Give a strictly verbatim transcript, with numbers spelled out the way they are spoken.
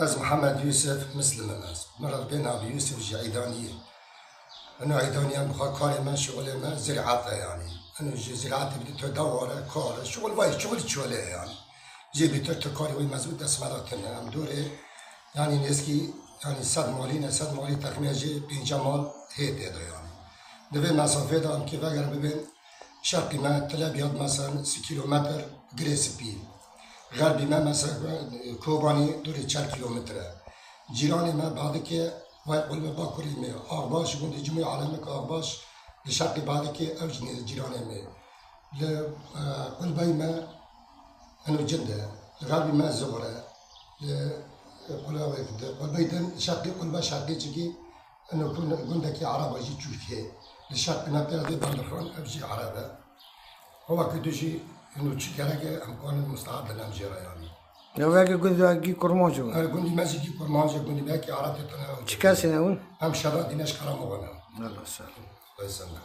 Ez Mihemed Yûsif, Mislim im ez. Min re bê navê Yûsif ji Eydaniyê. Eno Eydaniyê em bi xwe karê me, şixulê me ziraet e yanî. Eno ji ziraetê bi tu dewar e, kar e, şixul vay, şixul çolê ye yanî. Jê bîtir tu karê wî mezbût dest me de tune. Em dorê yanî nêzkî yanî sed malî ne, sed malî texmîne jê pênce mal hê tê de yanî. Di vê mesafê de em kê vegerin bibên şerqî me Tilebiyad mesela sî kîlometr Girê Spî. Xerbî me mesela Kobanî dorê çar kîlometre. Cîranê me Badikê vay qulbe bakurê me. Axbaş gundê Cumê Alemik Axbaş li şerqî Badikê ew jî nê cîranê me. Li e, qulbey me eno Cinde. Li xerbî me Zoxre. Li e, qulbey din şerqî qulbe şerqî çikî eno gundekî Ereba jî Çûşkê. Li şerqî me pê vê Bandirxan ev jî Ereb e. Hova ku tu jî eno çi gerek e em kanin mustaad bin em jê re yanî. Ya veke gundekî kurmanc bû. Her gundî me jî kî kurmanc e, gundî me kî Ereb tê tune. Çi kesî ne hûn? Em şeva dîneş karamoxan e. Allah sağ ol. Ey sende.